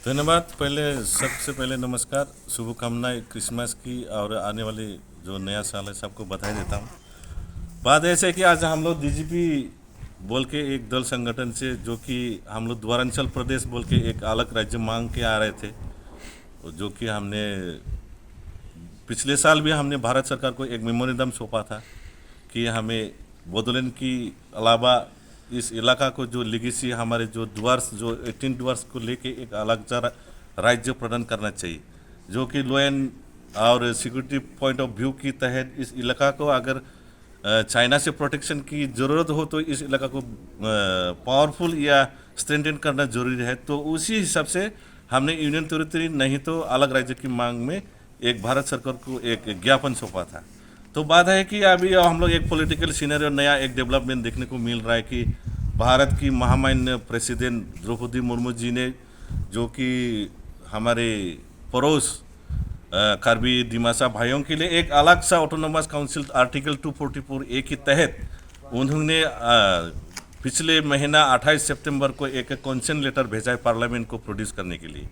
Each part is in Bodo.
धन्यवाद। पहले सबसे पहले नमस्कार, शुभकामनाएं क्रिसमस की और आने वाले जो नया साल है सबको बधाई देता हूँ। बात ऐसे है कि आज हम लोग डीजीपी बोल के एक दल संगठन से, जो कि हम लोग द्वारांचल प्रदेश बोल के एक अलग राज्य मांग के आ रहे थे, जो कि हमने पिछले साल भी हमने भारत सरकार को एक मेमोरेंडम सौंपा था कि हमें बोडोलैंड की अलावा इस इलाका को जो लिगेसी हमारे जो डुअर्स जो 18 डुअर्स को लेके एक अलग सा राज्य प्रदान करना चाहिए, जो कि लॉ एंड और सिक्योरिटी पॉइंट ऑफ व्यू की तहत इस इलाका को अगर चाइना से प्रोटेक्शन की ज़रूरत हो तो इस इलाका को पावरफुल या स्ट्रेंथन करना जरूरी है। तो उसी हिसाब से हमने यूनियन टेरिटरी नहीं तो अलग राज्य की मांग में एक भारत सरकार को एक ज्ञापन सौंपा था। तो बात है कि अभी हम लोग एक पॉलिटिकल सीनरी नया एक डेवलपमेंट देखने को मिल रहा है कि भारत की महामान्य प्रेसिडेंट द्रौपदी मुर्मू जी ने, जो कि हमारे पड़ोस कार्बी दिमासा भाइयों के लिए एक अलग सा ऑटोनोमस काउंसिल आर्टिकल 244A के तहत उन्होंने पिछले महीना 28 सितंबर को एक कंसेंट लेटर भेजा है पार्लियामेंट को प्रोड्यूस करने के लिए।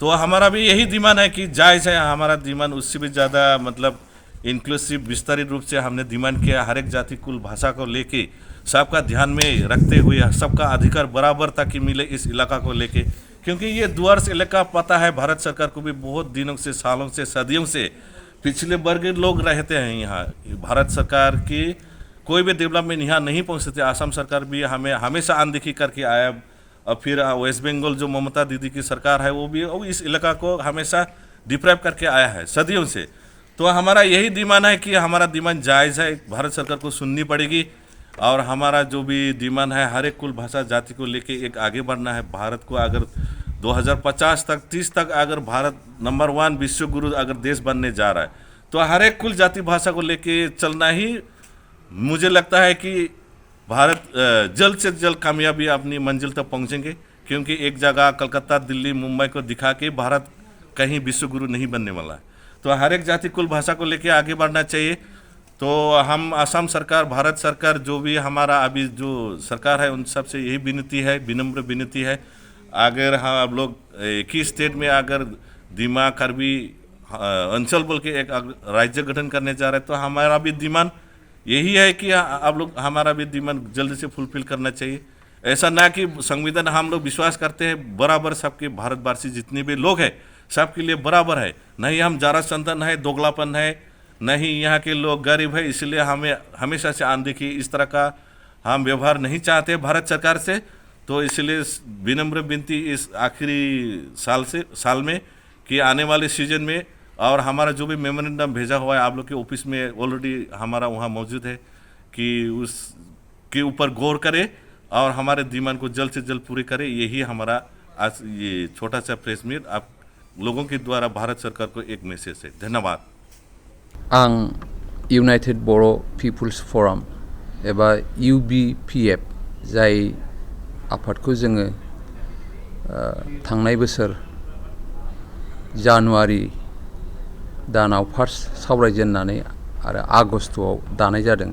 तो हमारा भी यही डिमांड है कि जायज़ है, हमारा डिमांड उससे भी ज़्यादा मतलब इंक्लूसिव विस्तारित रूप से हमने डिमांड किया, हर एक जाति कुल भाषा को लेके सबका ध्यान में रखते हुए सबका अधिकार बराबर ताकि मिले इस इलाका को लेके, क्योंकि ये डुअर्स इलाका पता है भारत सरकार को भी बहुत दिनों से, सालों से, सदियों से पिछले वर्ग के लोग रहते हैं यहाँ। भारत सरकार की कोई भी डेवलपमेंट यहाँ नहीं पहुँचते। आसाम सरकार भी हमें हमेशा अनदेखी करके आया, और फिर वेस्ट बंगाल जो ममता दीदी की सरकार है वो भी इस इलाका को हमेशा डिप्राइव करके आया है सदियों से। तो हमारा यही डिमांड है कि हमारा डिमांड जायज़ है, भारत सरकार को सुननी पड़ेगी, और हमारा जो भी डिमांड है हर एक कुल भाषा जाति को लेके एक आगे बढ़ना है। भारत को अगर 2050 तक 30 तक अगर भारत नंबर 1 विश्व गुरु अगर देश बनने जा रहा है तो हर एक कुल जाति भाषा को लेके चलना ही मुझे लगता है कि भारत जल्द से जल्द कामयाबी अपनी मंजिल तक पहुंचेंगे, क्योंकि एक जगह कलकत्ता, दिल्ली, मुंबई को दिखा के भारत कहीं विश्व गुरु नहीं बनने वाला है। तो हर एक जाति कुल भाषा को लेके आगे बढ़ना चाहिए। तो हम असम सरकार, भारत सरकार, जो भी हमारा अभी जो सरकार है उन सब से यही विनती है, विनम्र विनती है, अगर हम लोग एक ही स्टेट में अगर दिमा कार्बी अंचल बोल के एक राज्य गठन करने जा रहे हैं तो हमारा भी डिमांड यही है कि आप लोग हमारा भी डिमांड जल्द से फुलफिल करना चाहिए। ऐसा ना कि संविधान हम लोग विश्वास करते हैं बराबर सबके भारतवासी जितने भी लोग हैं सबके लिए बराबर है, नहीं हम जारा संतन है, दोगलापन है, नहीं यहाँ के लोग गरीब है, इसलिए हमें हमेशा से अनदेखी इस तरह का हम व्यवहार नहीं चाहते भारत सरकार से। तो इसलिए विनम्र विनती इस आखिरी साल में कि आने वाले सीजन में, और हमारा जो भी मेमोरेंडम भेजा हुआ है आप लोग के ऑफिस में ऑलरेडी हमारा वहाँ मौजूद है, कि उसके ऊपर गौर करे और हमारे डिमांड को जल्द से जल्द पूरी करे। यही हमारा आज ये छोटा सा प्रेस मीट आप लोगों के द्वारा भारत सरकार को एक मैसेज है। धन्यवाद। आं यूनाइटेड बर' पिपुल्स फराम एबा UBPF जाय आफादखौ जोङो थांनाय बोसोर जानुवारि दानाव फार्स्ट सावरायजेननानै आरो आगस्तआव दानाय जादों।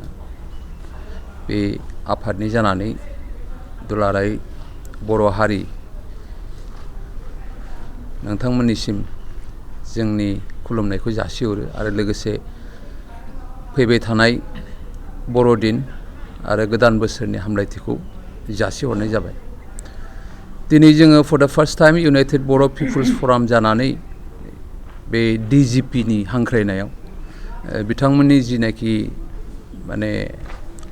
बे आफादनि जानानै दुलाराय बर' हारि नोंथांमोननिसिम जोंनि खुलुमनायखौ जासिहरो आरो लोगोसे फैबाय थानाय बर'दिन आरो गोदान बोसोरनि हामलायथिखौ जासिहरनाय जाबाय। दिनै जोङो for the first time united Bodo' people's front जानानै बे DGPनि हांख्रायनायाव बिथांमोननि जिनाखि माने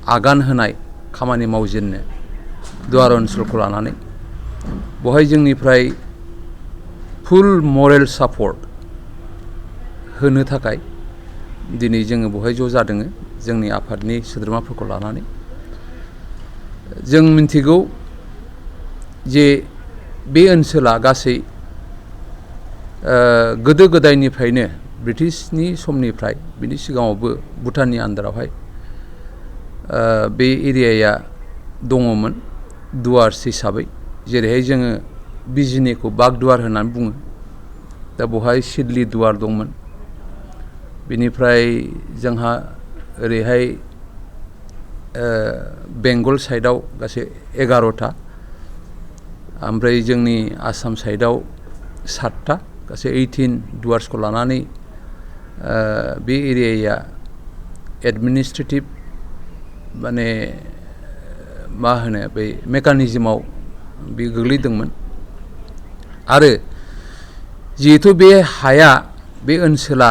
आगान होनाय खामानि मावजेननो दुवार ओनसोलखौ लानानै बहाय जोंनिफ्राय फुल मरेल सापर्ट होनो थाखाय दिनै जोङो बहाय ज' जादों जोंनि आफादनि सोद्रोमाफोरखौ लानानै। जों मिन्थिगौ जे बे ओनसोला गासै गोदो गोदायनिफ्रायनो ब्रिटिशनि समनिफ्राय बिनि सिगाङावबो भुटाननि आन्दारावहाय बे एरियाया दङमोन दुवार्स हिसाबै, जेरैहाय जोङो बिजिनिखौ बागदुवार होननानै बुङो, दा बहाय सिदली दुवार दंमोन। बेनिफ्राय जोंहा ओरैहाय बेंगल साइडआव गासै 11टा, ओमफ्राय जोंनि आसाम साइडआव 7टा गासै 18 डुवार्सखौ लानानै बे एरियाया एडमिनिस्ट्रेटिभ माने मा होनो बै मेकानिजमाव बे गोग्लैदोंमोन आरो जिहेतु बे हाया बे ओनसोला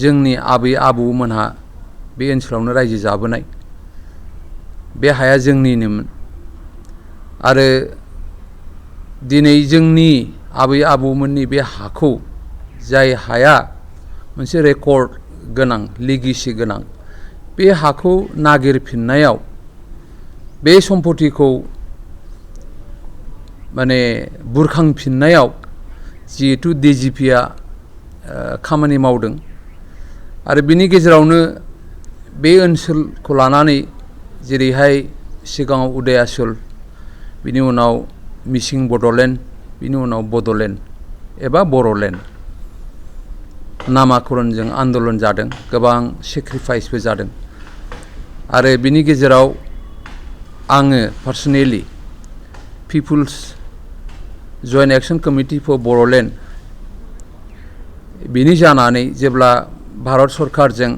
जोंनि आबै आबौमोनहा बे ओनसोलावनो रायजो जाबोनाय बे हाया जोंनिनोमोन आरो दिनै जोंनि आबै आबौमोननि बे हाखौ जाय हाया मोनसे रेकर्ड गोनां लिगेसि गोनां बे हाखौ नागिरफिननायाव बे सम्पतिखौ माने बुरखांफिननायाव जिहेतु DGPआ खामानि मावदों आरो बिनि गेजेरावनो बे ओनसोलखौ लानानै जेरैहाय सिगाङाव उदयाचल बिनि उनाव मिसिं बड'लेण्ड बिनि उनाव बड'लेण्ड एबा बर'लेण्ड नामाकरणजों आन्दलन जादों गोबां सेक्रिफाइसबो जादों आरो बिनि गेजेराव आङो personally people's joint action committee for Bodoland बिनि जानानै जेब्ला भारत सरकारजों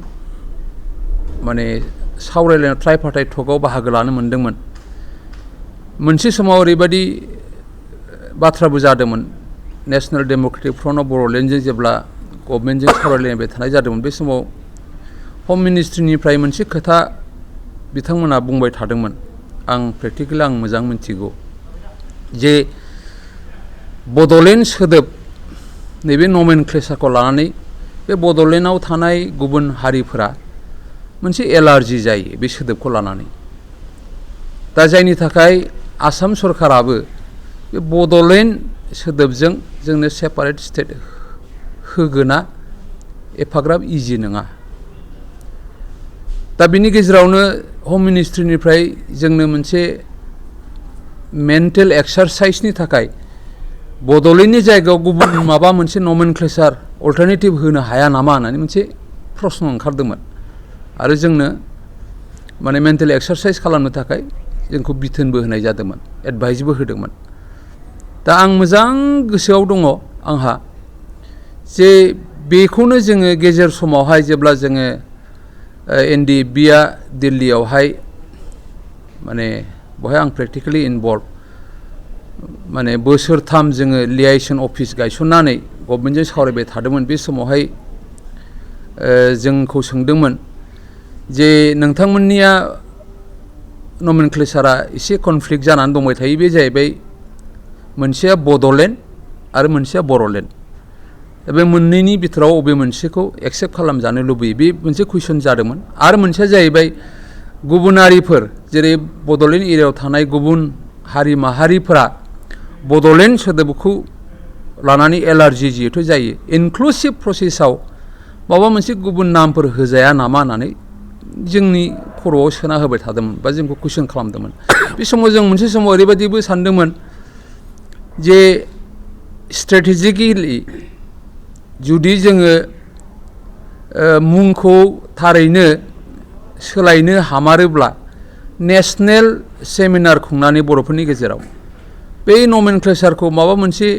माने सावरायलायनाय ट्राइपार्टाइट टकआव बाहागो लानो मोनदोंमोन मोनसे समाव ओरैबायदि बाथ्राबो जादोंमोन नेशनेल डेम'क्रेटिक फ्रन्ट अफ बर'लेण्डजों जेब्ला गभर्नमेन्टजों सावरायलायबाय थानाय जादोंमोन बे समाव हम मिनिस्ट्रिनिफ्राय मोनसे खोथा बिथांमोना बुंबाय थादोंमोन आं प्रेक्टिकेलि आं मोजां मिथिगौ जे बड'लेण्ड सोदोब नैबे नमेनक्लेचारखौ लानानै बे बड'लेण्डआव थानाय गुबुन हारिफोरा मोनसे एलार्जि जायो बे सोदोबखौ लानानै दा जायनि थाखाय आसाम सरकाराबो बे बड'लेण्ड सोदोबजों जोंनो सेपारेट स्टेट होगोना एफाग्राब इजि नङा दा बिनि गेजेरावनो हम मिनिस्ट्रिनिफ्राय जोंनो मोनसे मेन्टेल एक्सारसाइसनि थाखाय बड'लेण्डनि जायगायाव गुबुन माबा मोनसे नमेनक्लेचार अल्टारनेटिभ होनो हाया नामा होननानै मोनसे प्रश्न ओंखारदोंमोन आरो जोंनो माने मेन्टेल एक्सारसाइस खालामनो थाखाय जोंखौ बिथोनबो होनाय जादोंमोन एडभाइसबो होदोंमोन दा आं मोजां गोसोआव दङ आंहा जे बेखौनो जोङो गेजेर समावहाय जेब्ला जोङो NDFBआ दिल्लीयावहाय माने बहाय आं प्रेक्टिकेलि इनभल्भ माने बोसोरथाम जोङो लियाइसन अफिस गायसननानै गभर्नमेन्टजों सावरायबाय थादोंमोन बे समावहाय जोंखौ सोंदोंमोन जे नोंथांमोननिया नमेनक्लेचारा एसे कनफ्लिक्ट जानानै दंबाय थायो बे जाहैबाय मोनसेया बड'लेण्ड आरो मोनसेया बर'लेण्ड बे मोननैनि बिथोराव बबे मोनसेखौ एक्सेप्ट खालामजानो लुबैयो बे मोनसे कुइसन जादोंमोन आरो मोनसेया जाहैबाय गुबुनारिफोर जेरै बड'लेण्ड एरियायाव थानाय गुबुन हारि माहारिफोरा बड'लेण्ड सोदोबखौ लानानै एलार्जि जिहेथु जायो इनक्लुसिभ प्रसेसआव माबा मोनसे गुबुन नामफोर होजाया नामा होननानै जोंनि खर'आव सोना होबाय थादोंमोन बा जोंखौ कुइसन खालामदोंमोन बे समाव जों मोनसे समाव ओरैबायदिबो सानदोंमोन जे स्ट्रेटेजिकेलि जुदि जोङो मुंखौ थारैनो सोलायनो हामारोब्ला नेशनेल सेमिनार खुंनानै बर'फोरनि गेजेराव बे नमेनक्लेचारखौ माबा मोनसे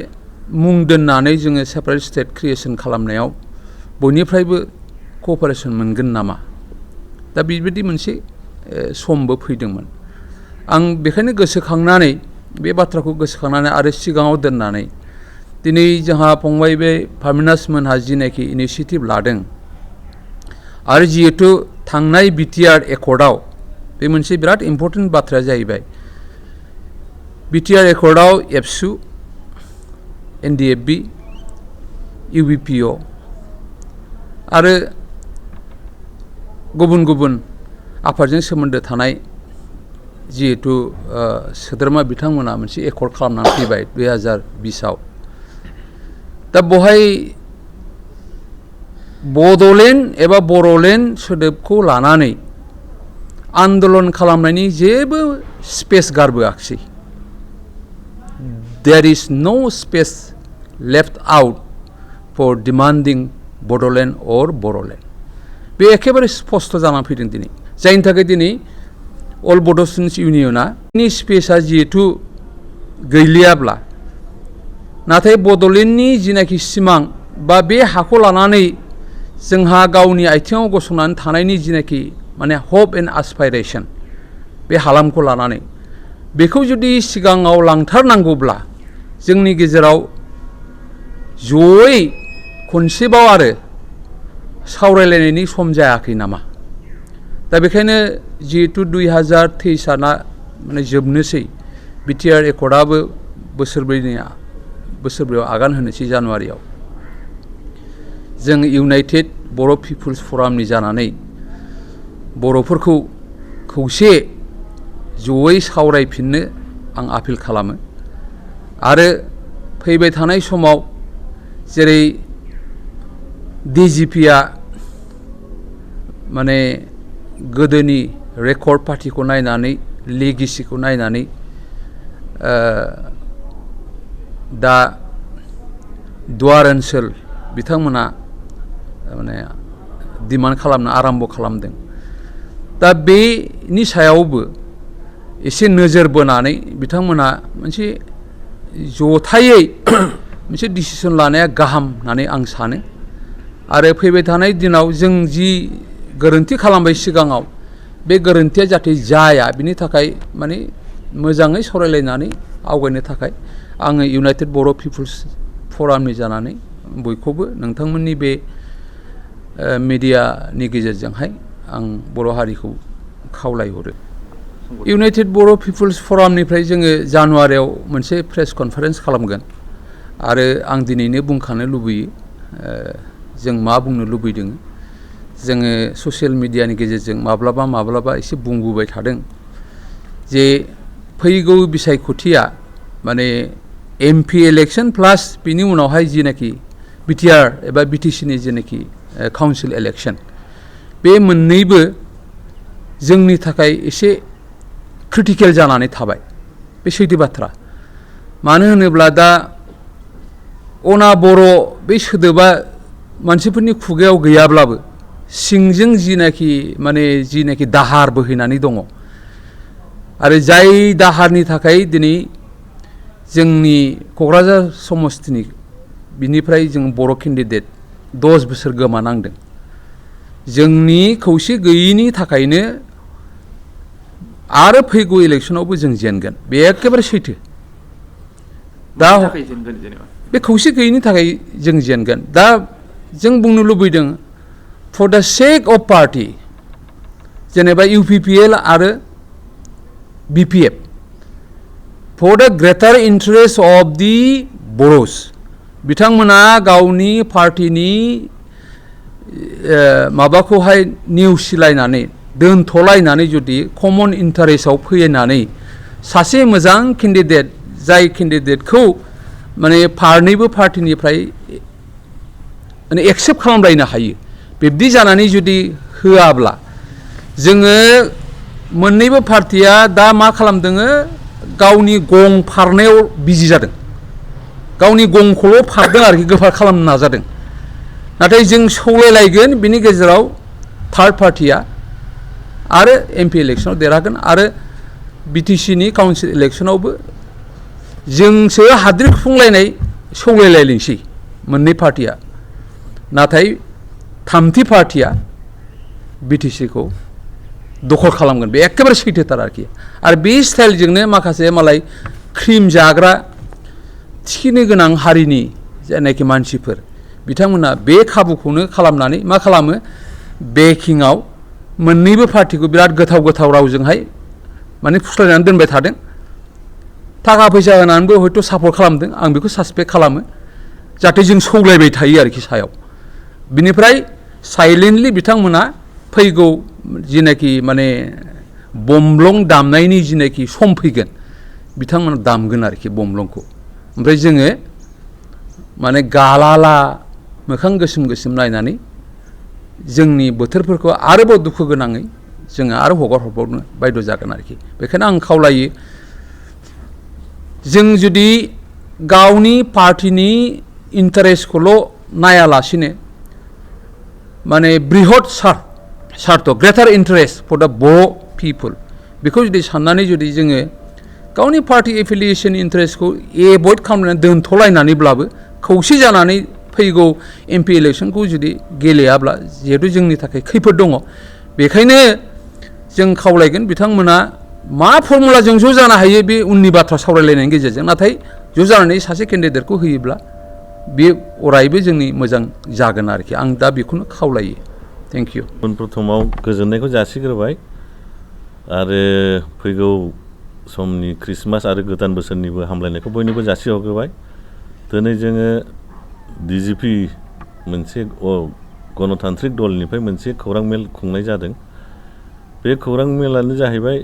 मुं दोननानै जोङो सेपारेट स्टेट क्रिएसन खालामनायाव बयनिफ्रायबो क'पारेसन मोनगोन नामा दा बेबायदि मोनसे समबो फैदोंमोन आं बेखायनो गोसोखांनानै बे बाथ्राखौ गोसोखांनानै आरो सिगाङाव दोननानै दिनै जोंहा फंबाय बे फार्मिनास मोनहा जिनाखि इनिसियेटिभ लादों आरो जिहेतु थांनाय बिटिआर एकर्डआव बे मोनसे बिराद इम्पर्टेन्ट बाथ्राया जाहैबाय बिटिआर एकर्डआव एबसु NDFB UBPO आरो गुबुन गुबुन आफादजों सोमोन्दो थानाय जिहेतु सोद्रोमा बिथांमोना मोनसे एकर्ड खालामनानै फैबाय 2020आव दा बहाय बड'लेण्ड एबा बर'लेण्ड सोदोबखौ लानानै आन्दलन खालामनायनि जेबो space गारबोआखिसै there is no space left out for demanding Bodoland or Bodoland बे एखेबारे स्पष्ट जानानै फैदों दिनै जायनि थाखाय दिनै अल बड' स्टुडेन्टस इउनियना नि स्पेसा जिहेतु गैलियाब्ला नाथाय बड'लेण्डनि जिनाखि सिमां बा बे हाखौ लानानै जोंहा गावनि आथिङाव गसंनानै थानायनि जिनाखि माने हप एन्ड आसपाइरेसन बे हालामखौ लानानै बेखौ जुदि सिगाङाव लांथारनांगौब्ला जोंनि गेजेराव जयै खनसेबाव आरो सावरायलायनायनि सम जायाखै नामा दा बेखायनो जिहेतु 2023 माने जोबनोसै बिटिआर एकर्डआबो बोसोरब्रैयाव आगान होनोसै जानुवारियाव जों इउनाइटेड बर' पिपुल्स फरामनि जानानै बर'फोरखौ खौसे जयै सावरायफिननो आं आपिल खालामो आरो फैबाय थानाय समाव जेरै DGPआ माने गोदोनि रेकर्ड पार्टिखौ नायनानै लेगेसिखौ नायनानै दा दुवार ओनसोल बिथांमोना माने डिमान्ड खालामनो आराम्भ खालामदों दा बेनि सायावबो एसे नोजोर बोनानै बिथांमोना मोनसे जथायै मोनसे डिसिसन लानाया गाहाम होननानै आं सानो आरो फैबाय थानाय दिनाव जों जि गोरोन्थि खालामबाय सिगाङाव बे गोरोन्थिया जाहाथे जाया बिनि थाखाय माने मोजाङै सावरायलायनानै आवगायनो थाखाय आङो इउनाइटेड बर' पिपुल्स फरामनि जानानै बयखौबो नोंथांमोननि बे मिडियानि गेजेरजोंहाय आं बर' हारिखौ खावलायहरो इउनाइटेड बर' पिपुल्स फरामनिफ्राय जोङो जानुवारियाव मोनसे प्रेस कनफारेन्स खालामगोन आरो आं दिनैनो बुंखानो लुबैयो जों मा बुंनो लुबैदों जोङो ससियेल मिडियानि गेजेरजों माब्लाबा एसे बुंबोबाय थादों जे फैगौ बिसायख'थिया माने MP इलेक्शन प्लास बिनि उनावहाय जिनाखि बिटिआर एबा BTCनि जेनाखि काउन्सिल इलेक्शन बे मोननैबो जोंनि थाखाय एसे क्रिटिकेल जानानै थाबाय बे सैथो बाथ्रा मानो होनोब्ला दा अना बर' बे सोदोबा मानसिफोरनि खुगायाव गैयाब्लाबो सिंजों जिनाखि दाहार बोहैनानै दङ आरो जाय दाहारनि थाखाय दिनै जोंनि क'क्राझार समस्तिनि बिनिफ्राय जों बर' केन्डिडेट 10 बोसोर गोमानांदों जोंनि खौसे गैयैनि थाखायनो आरो फैगौ इलेक्शनावबो जों जेनगोन बे एखेबारे सैथो दा बे खौसे गैयैनि थाखाय जों जेनगोन दा जों बुंनो लुबैदों फर दा सेक अफ पार्टि जेनेबा UPPL आरो BPF फर दा ग्रेटार इन्टारेस्ट अफ दि बर'स बिथांमोना गावनि पार्टिनि माबाखौहाय नेवसिलायनानै दोनथ'लायनानै जुदि कमन इन्टारेस्टआव फैनानै सासे मोजां केन्डिडेट जाय केन्डिडेटखौ माने फारनैबो पार्टिनिफ्राय माने एक्सेप्ट खालामलायनो हायो बिब्दि जानानै जुदि होआब्ला जोङो मोननैबो पार्टिया दा मा खालामदों गावनि गं फारनायाव बिजि जादों गावनि गंखौल' फारदों आरोखि गोफार खालामनो नाजादों नाथाय जों सौलायलायगोन बिनि गेजेराव थार्ड पार्टिया आरो MP इलेक्शनाव देरहागोन आरो BTCनि काउन्सिल इलेक्शनावबो जोंसो हाद्रि खुफुंलायनाय सौलायलायनोसै मोननै पार्टिया नाथाय थामथि पार्टिया BTCखौ दखल खालामगोन बे एखेबारे सैथोथार आरोखि आरो बे स्टाइलजोंनो माखासे मालाय क्रिम जाग्रा थिखिनो गोनां हारिनि जायनाखि मानसिफोर बिथांमोना बे खाबुखौनो खालामनानै मा खालामो बेकिंआव मोननैबो पार्टिखौ बिराद गोथाव रावजोंहाय माने फुस्लायनानै दोनबाय थादों थाखा फैसा होनानैबो हयथ' सापर्ट खालामदों आं बेखौ सासपेक्ट खालामो जाहाथे जों सौलायबाय थायो आरोखि सायाव बिनिफ्राय साइलेन्टलि बिथांमोना फैगौ जिनाखि माने बमब्लं दामनायनि जिनाखि सम फैगोन बिथांमोना दामगोन आरोखि बमब्लंखौ ओमफ्राय जोङो माने गालाला मोखां गोसोम नायनानै जोंनि बोथोरफोरखौ आरोबाव दुखु गोनाङै जोङो आरो हगारहरबावनो बायद' जागोन आरोखि बेखायनो आं खावलायो जों जुदि गावनि पार्टिनि इन्टारेस्टखौल' नायालासिनो माने बृहत सार्थ ग्रेटार इन्टारेस्ट फर दा बर' पिपोल बेखौ जुदि साननानै जुदि जोङो गावनि पार्टी एफिलिएशन इन्टारेस्टखौ एभयड खालामनानै दोनथ'लायनानैब्लाबो खौसे जानानै फैगौ एमपि इलेक्सनखौ जुदि गेलेयाब्ला जिहेतु जोंनि थाखाय खैफोद दङ बेखायनो जों खावलायगोन बिथांमोना मा फर्मुलाजों ज' जानो हायो बे उननि बाथ्रा सावरायलायनायनि गेजेरजों नाथाय ज' जानानै सासे केन्डिडेटखौ होयोब्ला बे अरायबो जोंनि मोजां जागोन आरोखि आं दा बेखौनो खावलायो थेंक इउ प्रथमाव गोजोननायखौ जासिग्रोबाय आरो फैगौ समनि क्रिसमास आरो गोदान बोसोरनिबो हामलायनायखौ बयनोबो जासिहरग्रोबाय दिनै जोङो डिजिपि मोनसे गणतान्त्रिक दलनिफ्राय मोनसे खौरां मेल खुंनाय जादों बे खौरां मेलानो जाहैबाय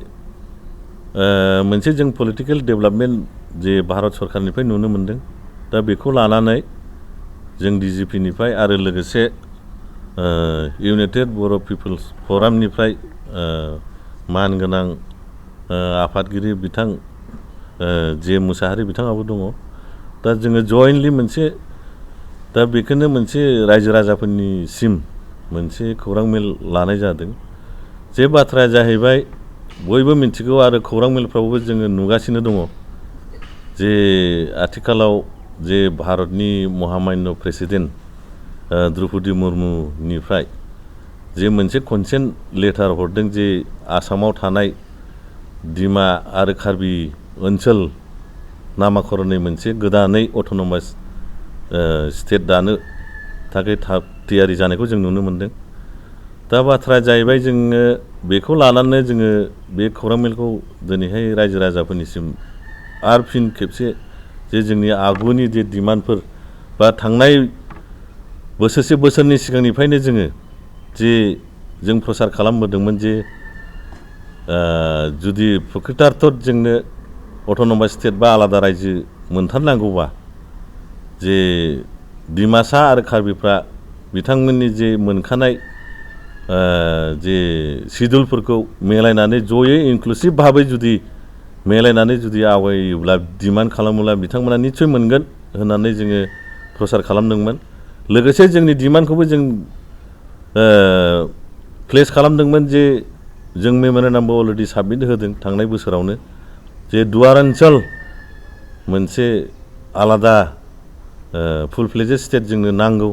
मोनसे जों पलिटिकेल डेभेलपमेन्ट जे भारत सरकारनिफ्राय नुनो मोनदों दा बेखौ लानानै जों डिजिपिनिफ्राय आरो लोगोसे इउनाइटेड बर' पिपल्स फरामनिफ्राय मानगोनां आफादगिरि बिथां जे मुसाहारि बिथाङाबो दङ दा जोङो जयेन्टलि मोनसे दा बेखौनो मोनसे रायजो राजाफोरनिसिम मोनसे खौरां मेल लानाय जादों जे बाथ्राया जाहैबाय बयबो मिन्थिगौ आरो खौरां मेलफ्रावबो जोङो नुगासिनो दङ जे आथिखालाव जे भारतनि महामान्य प्रेसिडेन्ट द्रौपदी मुर्मुनिफ्राय जे मोनसे कनसेन्ट लेटार हरदों जे आसामाव थानाय दिमा आरो कार्बि ओनसोल नामाकरननि मोनसे गोदानै अट'नमास स्टेट दानो थाखाय थियारि जानायखौ जों नुनो मोनदों दा बाथ्राया जाहैबाय जोङो बेखौ लानानै जोङो बे खौरां मेलखौ दिनैहाय रायजो राजाफोरनिसिम आरो फिन खेबसे जे जोंनि आगुनि जे डिमान्डफोर बा थांनाय बोसोरनि सिगांनिफ्रायनो जोङो जे जों प्रसार खालामबोदोंमोन जे जुदि प्रकृतार्थ जोंनो अट'नमास स्टेट बा आलादा रायजो मोनथारनांगौबा जे डिमासा आरो कार्बिफ्रा बिथांमोननि जे मोनखानाय जे सिडुलफोरखौ मिलायनानै जयै इनक्लुसिभ भाबै जुदि मिलायनानै जुदि आवगायोब्ला डिमान्ड खालामोब्ला बिथांमोना निस्सय मोनगोन होननानै जोङो प्रसार खालामदोंमोन लोगोसे जोंनि डिमान्डखौबो जों प्लेस खालामदोंमोन जे जों मेम'रेन्डामबो अलरेडि साबमिट होदों थांनाय बोसोरावनो जे दुवार ओनसोल मोनसे आलादा फुल फ्लेजेड स्टेट जोंनो नांगौ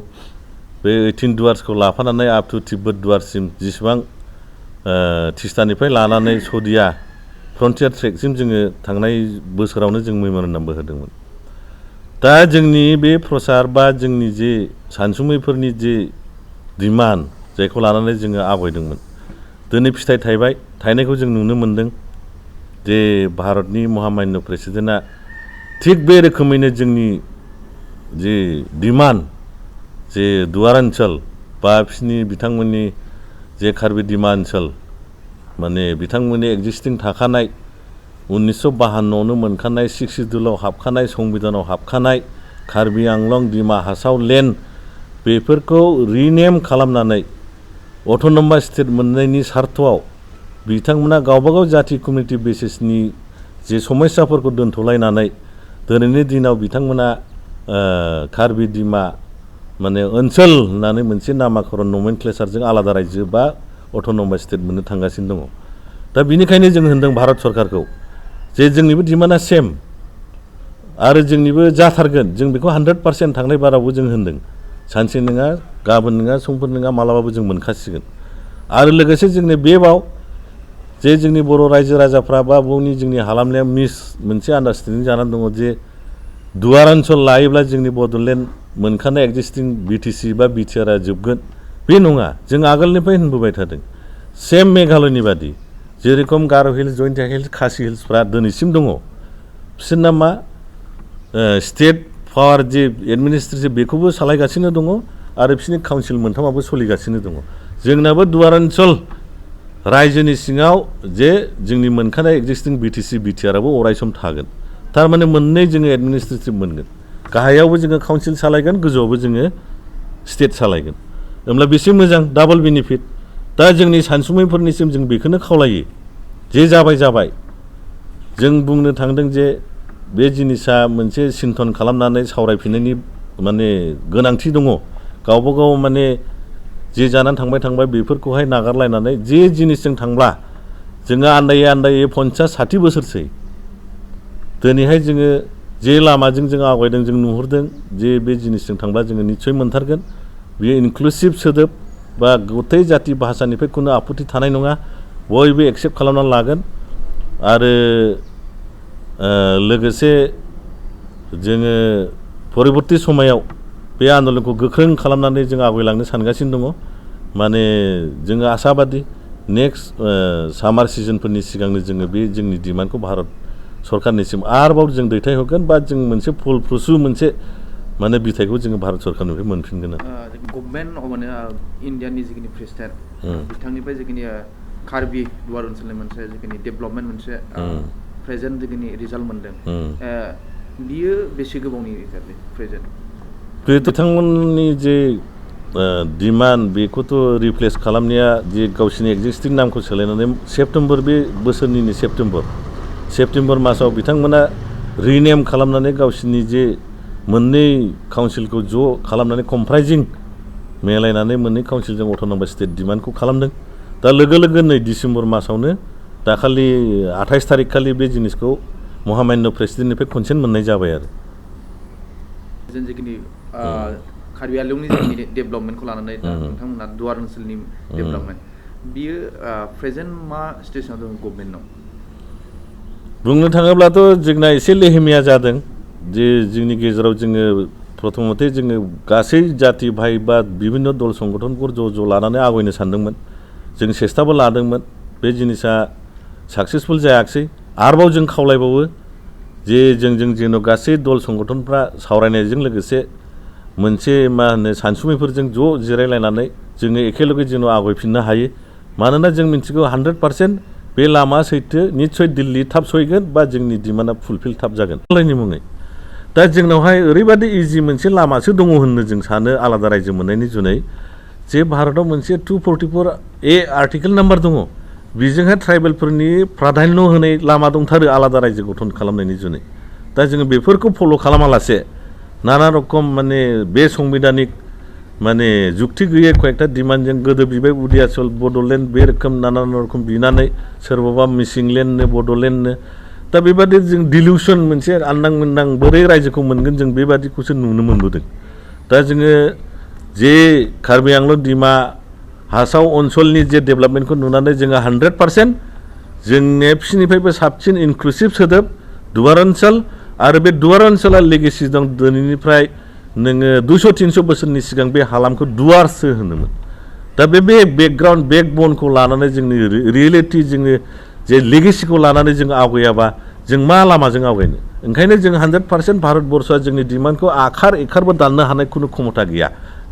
बे 18 दुवार्सखौ लाफानानै आप टु तिब्बत दुवारसिम जेसेबां तिस्तानिफ्राय लानानै सदिया फ्रन्टियार ट्रेकसिम जोङो थांनाय बोसोरावनो जों मेम'रेन्डामबो होदोंमोन दा जोंनि बे प्रसार बा जोंनि जे सानसुमैफोरनि जे डिमान्ड जायखौ लानानै जोङो आवगायदोंमोन दिनै फिथाइ थायबाय थायनायखौ जों नुनो मोनदों जे भारतनि महामान्य प्रेसिडेन्टआ थिग बे रोखोमैनो जोंनि जे डिमान्ड जे दुवार ओनसोल बा बिसिनि बिथांमोननि जे कार्बि डिमा ओनसोल माने बिथांमोननि एक्जिस्टिं थाखानाय 1952आवनो मोनखानाय 6 सिडुलाव हाबखानाय संबिधानाव हाबखानाय कार्बि आंलं डिमा हासाव लेन्ड बेफोरखौ रिनेम खालामनानै अट'नमास स्टेट मोननायनि सार्थआव बिथांमोना गावबागाव जाथि कमिउनिटि बेसिसनि जे समस्याफोरखौ दोनथ'लायनानै दिनैनि दिनाव बिथांमोना कार्बि डिमा माने ओनसोल होननानै मोनसे नामाकरन नमेनक्लेचारजों आलादा रायजो बा अट'नमास स्टेट मोननो थांगासिनो दङ दा बिनिखायनो जों होनदों भारत सरकारखौ जे जोंनिबो डिमान्डआ सेम आरो जोंनिबो जाथारगोन जों बेखौ 100% थांनाय बारावबो जों होनदों सानसे नङा गाबोन नङा समफोर नङा मालाबाबो जों मोनखासिगोन आरो लोगोसे जोंनि बे बाव जे जोंनि बर' रायजो राजाफ्रा बा जोंनि हालामनिया मोनसे आन्डारस्टेन्डिं जानानै दङ जे दुवार ओनसोल लायोब्ला जोंनि बड'लेण्ड मोनखानाय एक्जिस्टिं बिटिसि बा बिटिआरआ जोबगोन बे नङा जों आगोलनिफ्राय होनबोबाय थादों सेम मेघालयनि बादि जेरेखम गार' हिल्स जयन्तिया हिल्स खासि हिल्सफ्रा दिनैसिम दङ बिसोरना मा स्टेट पावार जे एडमिनिस्ट्रेटिभ बेखौबो सालायगासिनो दङ आरो बिसोरनि काउन्सिल मोनथामाबो सोलिगासिनो दङ जोंनाबो दुवार ओनसोल रायजोनि सिङाव जे जोंनि मोनखानाय एक्जिस्टिं बिटिसि बिटिआरआबो अरायसम थागोन थारमाने मोननै जोङो एडमिनिस्ट्रेटिभ मोनगोन गाहायावबो जोङो काउन्सिल सालायगोन गोजौआवबो जोङो स्टेट सालायगोन होमब्ला बेसे मोजां डाबल बेनिफिट दा जोंनि सानसुमैफोरनिसिम जों बेखौनो खावलायो जे जाबाय जों बुंनो थांदों जे बे जिनिसा मोनसे सिन्थन खालामनानै सावरायफिननायनि माने गोनांथि दङ गावबा गाव माने जे जानानै थांबाय बेफोरखौहाय नागारलायनानै जे जिनिसजों थांब्ला जोङो आन्दायै 50-60 बोसोरसै दिनैहाय जोङो जे लामाजों जों आवगायदों जों नुहुरदों जे बे जिनिसजों थांब्ला जोङो निस्सय मोनथारगोन बेयो इनक्लुसिभ सोदोब बा गथाय जाति भाषानिफ्राय खुनु आफुथि थानाय नङा बयबो एक्सेप्ट खालामनानै लागोन आरो लोगोसे जोङो परबर्ती समायाव बे आन्दलनखौ गोख्रों खालामनानै जों आवगायलांनो सानगासिनो दङ माने जोङो आसाबादि नेक्स्ट सामार सिजनफोरनि सिगांनो जोङो बे जोंनि डिमान्डखौ भारत सरकारनिसिम आरोबाव जों दैथायहरगोन बा जों मोनसे फुलप्रसु मोनसे माने बिथायखौ जोङो भारत सरकारनिफ्राय मोनफिनगोन गभर्नमेन्ट माने इन्डियानि जिखिनि प्रेसिडेन्ट बिथांनिफ्राय जिखिनि कार्बि दुवार ओनसोलनि मोनसे जिखिनि डेभेलपमेन्ट मोनसे प्रेजेन्ट जिखिनि रिजाल्ट मोनदों बियो बेसे गोबावनि प्रेजेन्ट बे बिथांमोननि जे डिमान्ड बेखौथ' रिप्लेस खालामनाया जे गावसिनि एक्जिस्टिं नामखौ सोलायनानै सेप्तेम्बर बे बोसोरनिनो सेप्तेम्बर मासाव बिथांमोना रिनेम खालामनानै गावसिनि जे मोननै काउन्सिलखौ ज' खालामनानै कमप्राइजिं मिलायनानै मोननै काउन्सिलजों अट'नमास स्टेट डिमान्डखौ खालामदों दा लोगो लोगो नै डिसेम्बर मासावनो दाखालि 28 थारिख खालि बे जिनिसखौ महामान्य प्रेसिडेन्टनिफ्राय कनसेन्ट मोननाय जाबाय आरो जों जिखिनि कार्बि आंलंनि जिखिनि डेभेलपमेन्टखौ लानानै नोंथांमोना दुवार ओनसोलनि डेभेलपमेन्ट बियो प्रेजेन्ट मा सिटुएसनाव दं गभर्नमेन्टनाव बुंनो थाङोब्लाथ' जोंना एसे लेहेमिया जादों जे जोंनि गेजेराव जोङो प्रथमते जोङो गासै जाति भाइ बा बिभिन्न दल संगठनफोर ज' लानानै आवगायनो सानदोंमोन जों सेस्ताबो लादोंमोन बे जिनिसा साक्सेसफुल जायाखिसै आरोबाव जों खावलायबावो जे जों जेन' गासै दल संगठनफ्रा सावरायनायजों लोगोसे मोनसे मा होनो सानसुमैफोरजों ज' जिरायलायनानै जोङो एखेलगे जेन' आवगायफिननो हायो मानोना जों मिथिगौ 100% बे लामा सैथो निस्सय दिल्ली थाब सहैगोन बा जोंनि डिमान्डआ फुलफिल थाब जागोन खावलायनि मुङै दा जोंनावहाय ओरैबादि इजि मोनसे लामासो दङ होननो जों सानो आलादा रायजो मोननायनि जुनै जे भारताव मोनसे 244A आर्टिकेल नाम्बार दङ बेजोंहाय ट्राइबेलफोरनि प्राधान्य होनाय लामा दंथारो आलादा रायजो गठन खालामनायनि जुनै दा जोङो बेफोरखौ फल' खालामालासे नाना रखम माने बे संबिधानिक माने जुक्ति गैयै कयेकटा डिमान्डजों गोदो बिबाय उदियाचल बड'लेण्ड बे रोखोम नाना रखम बिनानै सोरबाबा मिसिंलेण्डनो बड'लेण्डनो दा बेबादि जों डिलिउसन मोनसे आन्दां मोन्दां बोरै रायजोखौ मोनगोन जों बेबादिखौसो नुनो मोनबोदों दा जोङो जे कार्बि आंलं डिमा हासाव ओनसोलनि जे डेभेलपमेन्टखौ नुनानै जोङो 100% जोंनि फिसिनिफ्रायबो साबसिन इनक्लुसिभ सोदोब दुवार ओनसोल आरो बे दुवार ओनसोला लेगेसि दं दिनैनिफ्राय नोङो 200-300 बोसोरनि सिगां बे हालामखौ दुवारसो होनोमोन दा बे बेकग्राउन्ड बेकबनखौ लानानै जोंनि रियेलिटि जोङो जे लेगेसिखौ लानानै जों आवगायाबा जों मा लामाजों आवगायनो ओंखायनो जों 100% भारतबर्षआ जोंनि डिमान्डखौ आखार एखारबो दाननो हानाय खुनु क्षमता गैया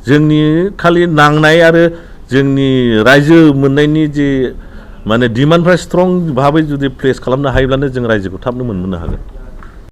जोंनि खालि नांनाय आरो जोंनि रायजो मोननायनि जे माने डिमान्डफ्रा स्ट्रं भाबै जुदि प्लेस खालामनो हायोब्लानो जों रायजोखौ थाबनो मोननो हागोन